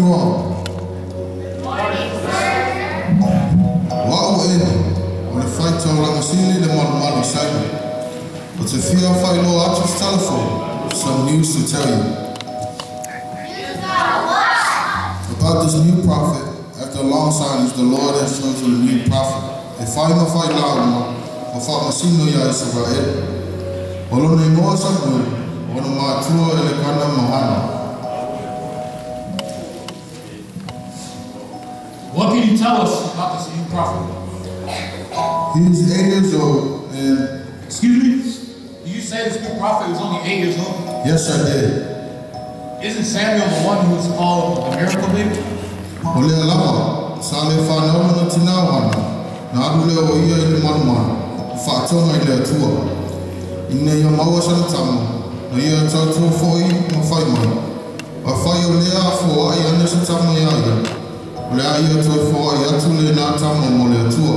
you all. Good morning, sir. O a'u o Eli, o le faitaulaga sili le malumalu i Sailo. O te fia faailoa atu se tala fou, some news to tell you. News about what? About this new prophet, after a long silence, the Lord has chosen a new prophet. E fai ma failauga, ma faamasino iā Isaraelu. O lona igoa Samuele, o ona matua Elekana ma Hana. What can you tell us about this new prophet? He is 8 years old, and Excuse me? Did you say this new prophet was only 8 years old? Yes, I did. Isn't Samuel the one who was called the miracle baby? O lea lava, sa le whanau lona tinā o Hana, na alu lea o ia i le malumalu, e faatoga i le Atua. Ina ia maua sana tama, na ia tautua foi ma fai mai. Afai o lea a foai ane se tama ia ia, o le a ia toe foai atu lenā tama mo le Atua.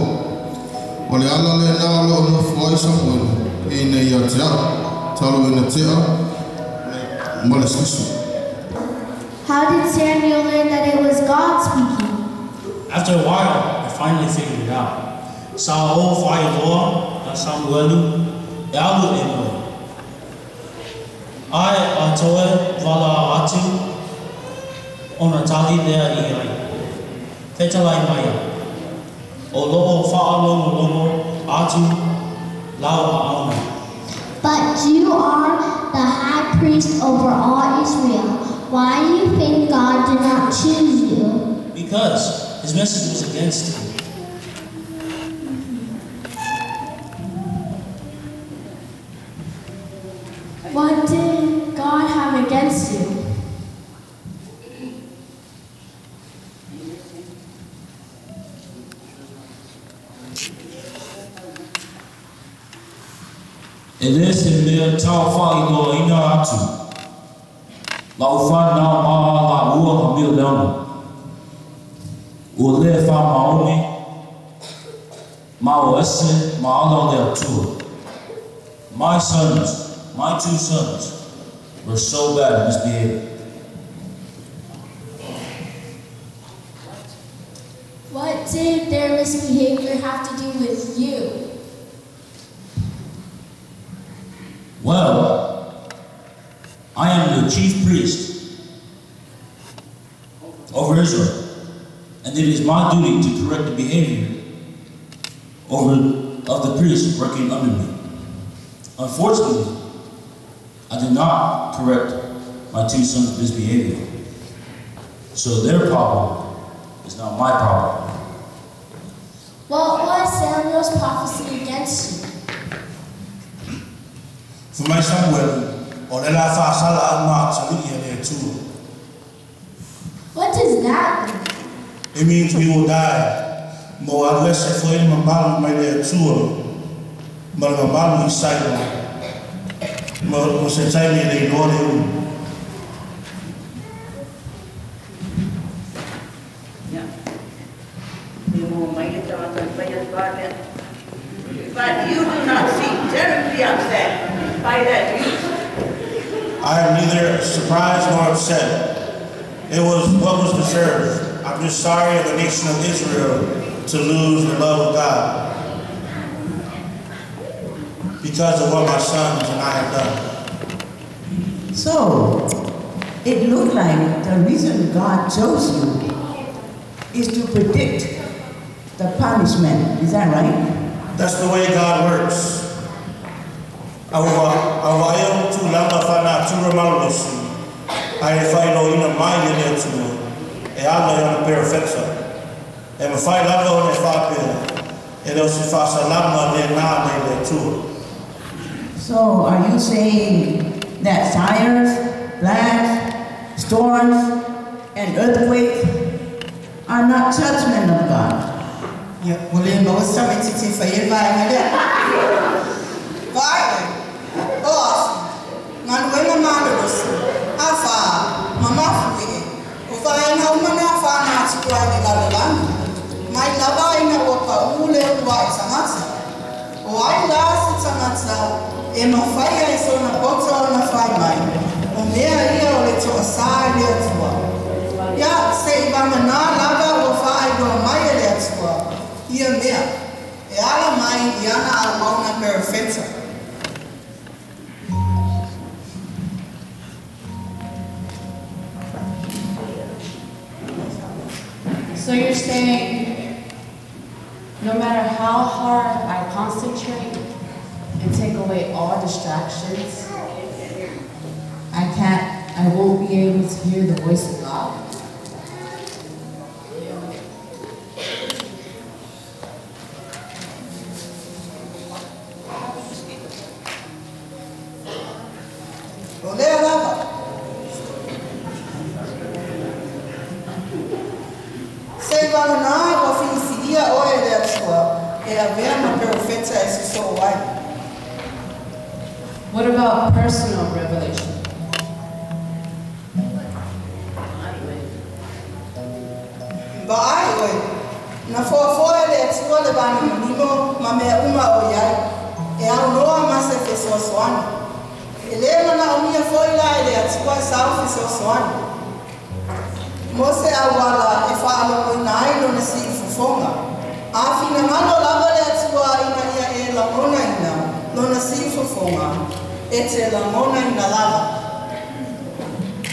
O le ala lenā o loo nofo ai Samuele, i inei ia te au, talu ina tea, ma le sisu. How did Samuel learn that it was God speaking? After a while, I finally figured it out. Sa o whailoa na Samuelu e alu e moe. Ai a toe wala atu ona tali lea i ai. Fetalai maia. O loo whaalongo atu lau a auna. But you are the high priest over all Israel. Why do you think God did not choose you? Because his message was against him. What did God have against you? E le se mea tau whailoa ina atu. Lau whanau maa la ua ha mea leona. Ua le wha maoni, ma o ese ma ala o le Atua. My sons, my two sons, were so bad and misbehaved. What did their misbehavior have to do with you? Well, I am the chief priest over Israel, and it is my duty to correct the behavior of the priests working under me. Unfortunately, I did not correct my two sons' misbehavior. So their problem is not my problem. What was Samuel's prophecy against you? Fai mai Samuelu, o le la faasala au ma atalii a le Atua. What does that mean? It means we will die. Ma ua alu ese foi le mamalu mai le Atua ma le mamalu i Sailo mo se taimi e le iloa le umi. Ia, e moa mai le tagata e fai atu a lea. But you do not seem terribly upset by that news. I am neither surprised nor upset. It was what was deserved. I'm just sorry of the nation of Israel to lose the love of God because of what my sons and I have done. So, it looked like the reason God chose you is to predict the punishment. Is that right? That's the way God works. A ua vaaia ona tulaga faalenatura malolosi, ae faailoaina mai e le Atua e ala i ana perofeta. E mafai lava ona e faapea, e le o se faasalaga lenā mai le Atua. So, are you saying that fires, blasts, storms, and earthquakes are not judgment of God? Ia, ua le maua se tamaitiiti e faia le vaega lea. Vaai oe, o afi, galuega malolosi, afa, ma mafuie, o vaega uma na faalenatura e le lalolagi, mai lava ina ua paū le uluai tagata. O ai la se tagata e mafai ai sona poto ona fai mai, o mea ia o le toasā i le Atua. Ia, vagana lava ua faailoa mai e le Atua ia mea e ala mai i ana auauna perofeta. So you're saying, no matter how hard I concentrate and take away all distractions, I won't be able to hear the voice of God? O lea lava. Sei vagana ua filifilia oe e le Atua e avea ma perofeta e sosoo ai. What about personal revelation? Vaai oe, na foafoa e le Atua le vanimonimo ma mea uma o iai, e aunoa ma se fesoasoani. E lē manaomia foi la e le Atua sau fesoasoani. Mo se auala e faalogoina ai lona siufofoga. A finagalo lava le Atua ina ia e lagonaina lona siufofoga, e te lagonaina lava.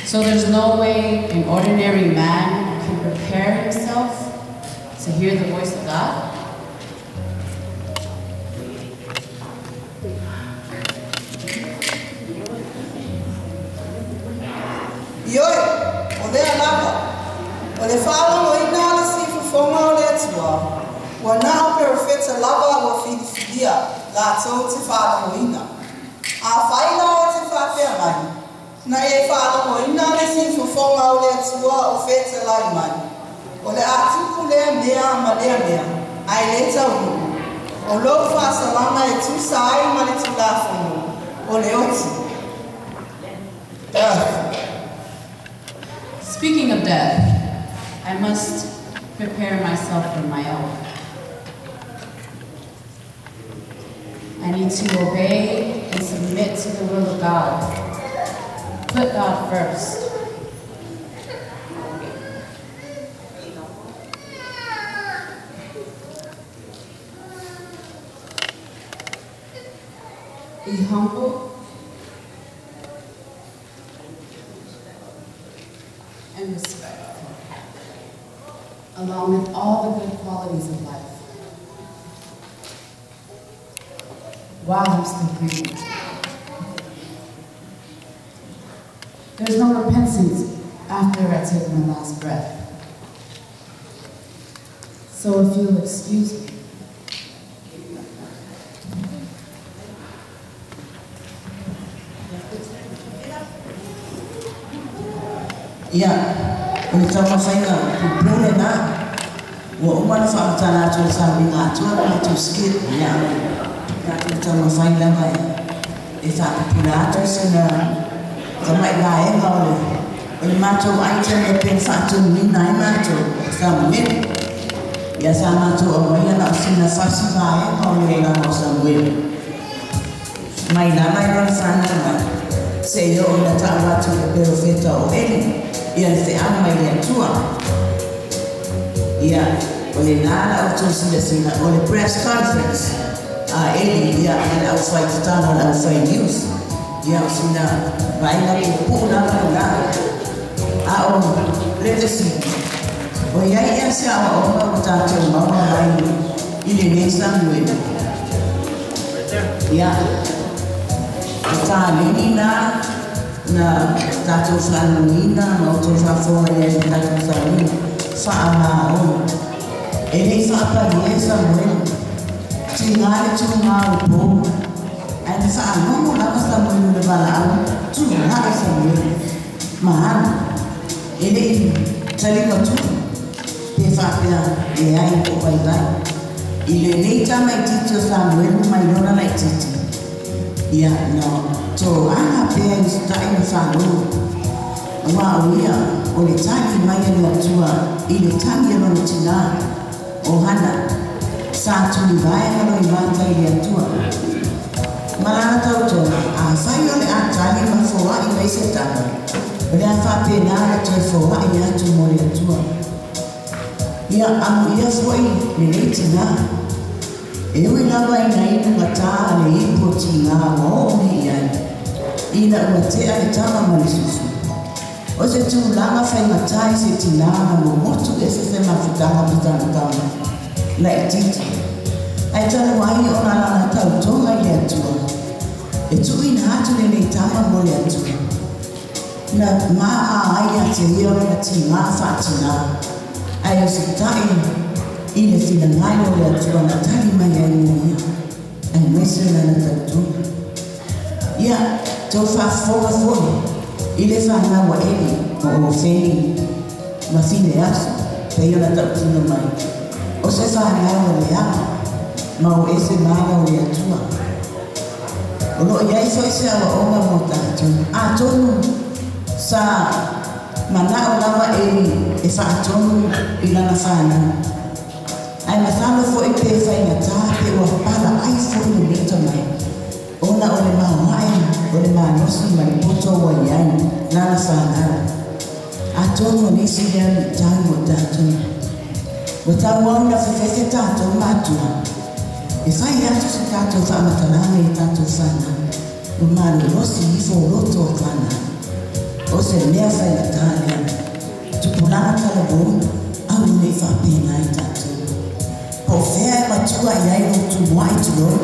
So there's no way an ordinary man can prepare himself to hear the voice of God? Ioe, o lea lava, o le faalogoina le siufofoga o le Atua, ua na o perofeta lava ua filifilia latou te faalogoina. Afai la e te faapea mai, na e faalogoina le siufofoga o le Atua o fetalai mai, o le atupu lea mea ma lea mea, ae lē taunuu. O lou faasalaga e tusa ai ma le Tulafono, o le oti. Death. Speaking of death, I must prepare myself for my own. I need to obey and submit to the will of God. Put God first. Be humble and respectful, along with all the good qualities of life, while I'm still breathing. There's no repentance after I take my last breath. So if you'll excuse me. Ia, o le taumafaiga pupule na ua uma le faamatala atu le sauniga atoa le matou skill. Ia, tatou taumafai lava e faapupula atu sina tama'i vaega o le matou item e pei faatonuina ai matou Samueli. Ia sa matou aumaia na o sina fasi vaega o le olaga o Samueli. Mai lava i lona fanau mai seia oo ina ta'u atu i le perofeta o Eli ia le feau mai le Atua. Ia, o lenā la outou silasila o le press conference a Eli ia ma le aufai tatalo a le aufai news. Ia o sina vaaiga puupuu lava lenā. A o le fesili, o iai ea se aoaoga ua tatou maua mai i lenei Samueli? Ia, o taleni na na tatou faalogoina ma outou faafofoga i ai i le tatou sauniga faamāono. E lei faapalie Samueli, tigā le tugā o le pō, ae na faalogo lava Samueli o le valaau, tula'i Samueli, ma alu. E lei talimatuli pe faapea leai po o vaivai. I lenei tamaititi o Samuelu mai lona laititi, ia na toaga pea i usita'i ma faalogo, auā o ia o le tali mai a le Atua i le tagi a lona tinā o Hana, sa tulivae ma loimata i le Atua. Ma lana tautoga, afai o le a tali ma foa'i mai se tama, o le a faapenā le toe foa'i atu mo le Atua. Ia amu ia fo'i lenei tinā. E ui lava ina inu gatā a le ipu o tigā ua oo nei i ai. Ina ua te'a le tama ma le susu. O se tulaga faigatā i se tinā na momotu ese se mafutaga ma tagatama. Laʻititi. Ae talu ai ona lana tautoga i le Atua. E tuʻuina atu lenei tama mo le Atua. Na maʻa ai ia te ia o lona tigā faatinā. Ae o sitaʻi i le finagalo o le Atua na tali mai ai mo ia. Aemaise o lana tautoga. Ia, tou faafofoga foʻi i le fanau a Eli ma o Ofeni ma Fineaso pei ona taʻutino mai. O se fanau a le aga ma o ese mala o le Atua. O loo i ai foʻi se auaoga mo tatou. Atonu sa manaʻo lava Eli e faatonu i lana fanau. Ae masalo foʻi pe faigatā pe ua pala ai foʻi lenei tamai. Ona o le maoaʻe o le malosi ma le poto ua i ai lana fanau. Atonu o nisi lea luʻitau mo tatou. Ua tauau na fefefe tatou matua. E fai atu se tatou faamatalaga i tatou fanau. Ua malolosi ifo o loto o fanau. O se mea faigatā lea. Tupulaga talavou aua nei faapena ai tatou. Po o fea e matua i ai lou tumuaʻi tulou.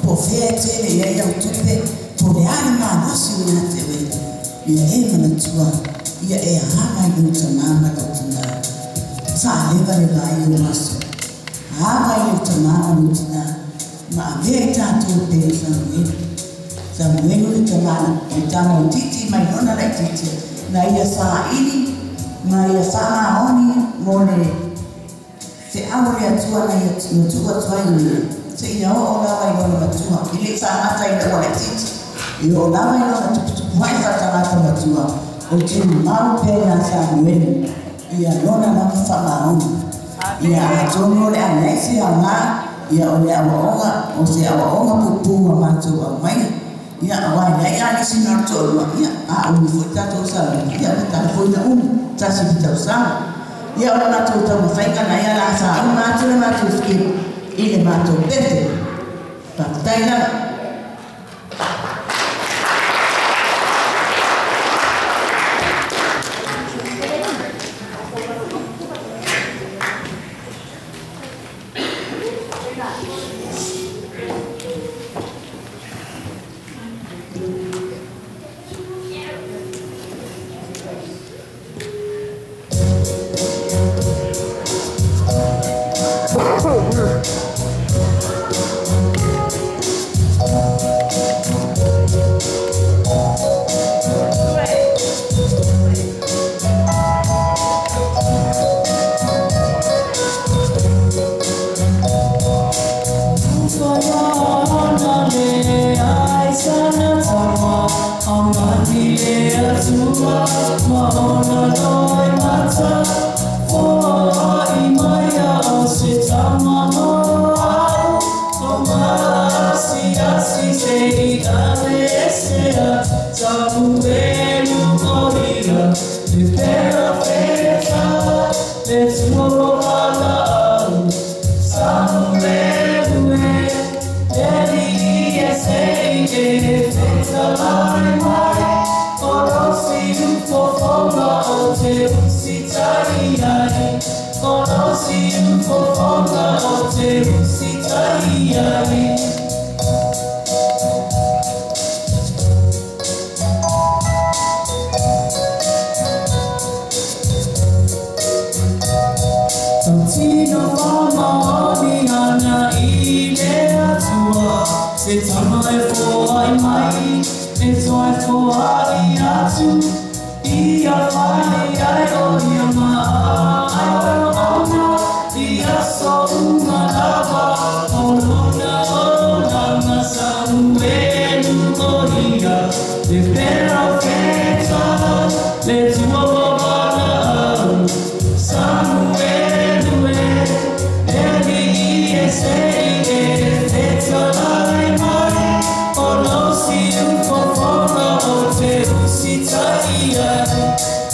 Po o fea e tele i ai au tupe. Po o le a le malosi o ia te oe. Ia e manatua ia e aga i lou tamā ma lou tinā. Faaleva le vaai o aso. Aga i lou tamā ma lou tinā. Ma avea i tatou e pei o Samuelu. Samuelu le tamā le tama o titi mai lona laʻititi na ia saʻili ma ia faamaoni mo le feʻau o le Atua na ia na tuu atu ai o ia. Seia oo lava i lona matua. E leʻi faagata ina ua laʻititi. E oo lava i lona tuputupuaʻi faatagata matua. O tumau pea iā Samuelu ia lona lava faamaoni. Ia atonu o le a leai se aogā ia o le auaoga o se auaoga pupū a matou aumaia. Ia auā e leai a nisi na o le toalua ia a umi foʻi tatou sauni ia ua tala foʻi na umi tasi le tausaga. Ia o le matou taumafaiga na ia la faauma atu le matou skip i le matou pefe. Faafetai lava.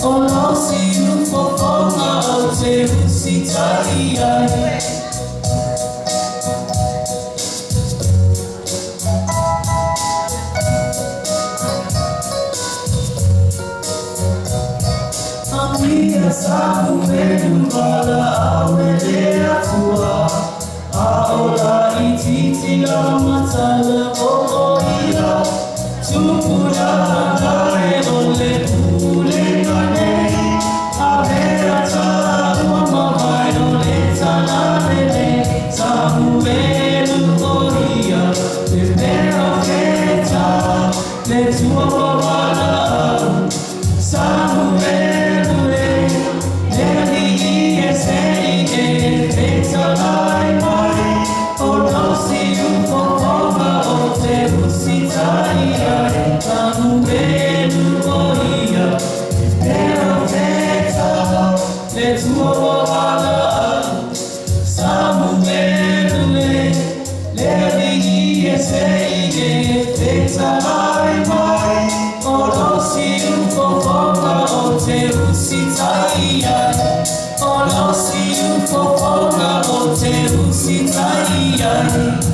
O lo si u usitai ai. Amia Samuelu vala awele atua, aola ititi la matala o ia, tupula nae ole pule kane, avea ta ua mawai ole talalele, Samuelu o ia, te perofeta, le tua wawala au, Samuelu e, le li e se i e, fetalai mai, o losi ufofoga o te usitai ai, Samuelu o ia, te perofeta, le tua wawala au, Samuelu e, le li e se i e, fetalai mai, o losi ufofoga o te usitai ai, o losi ufofoga o te usitai ai.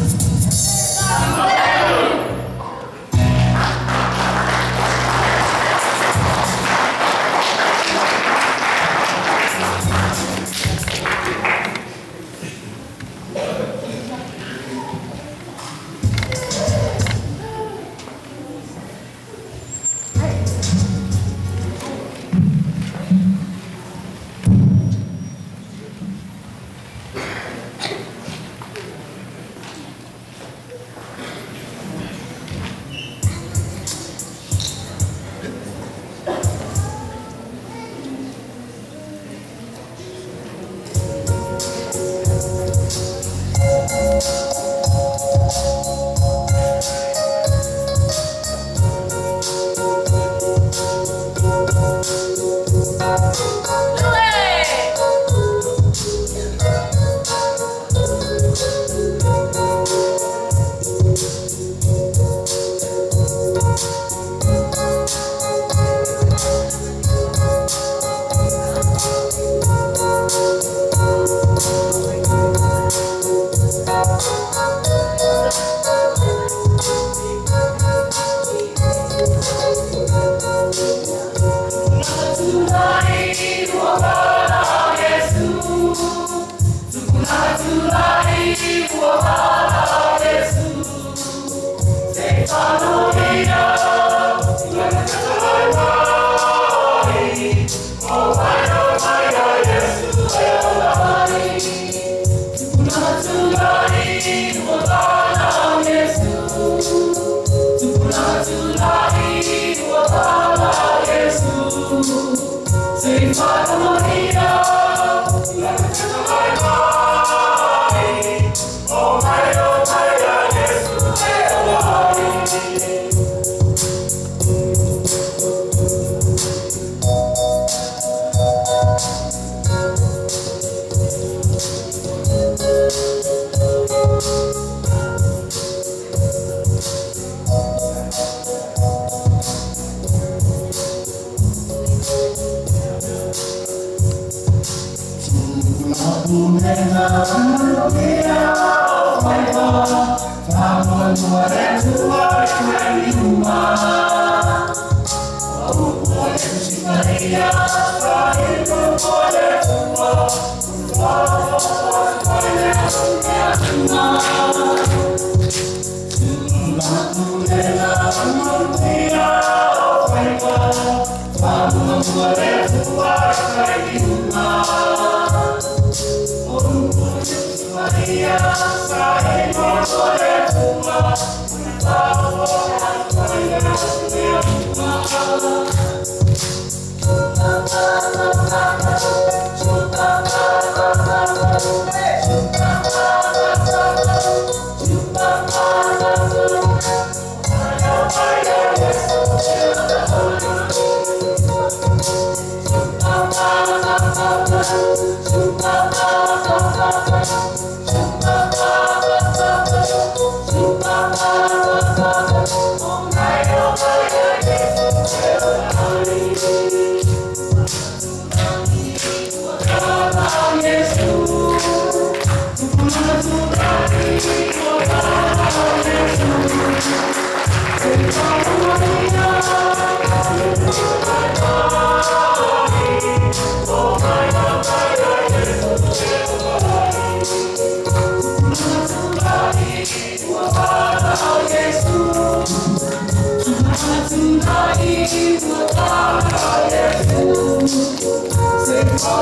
Yes.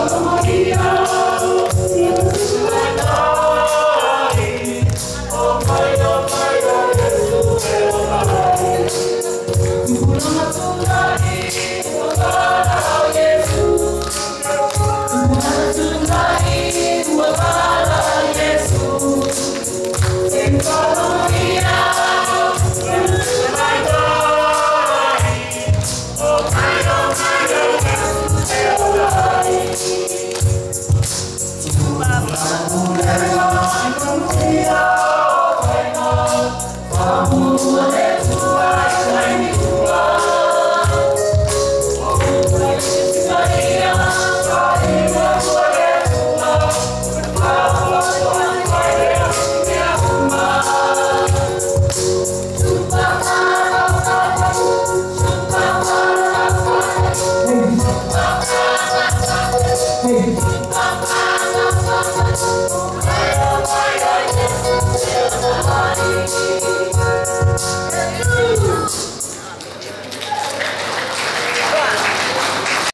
Hey.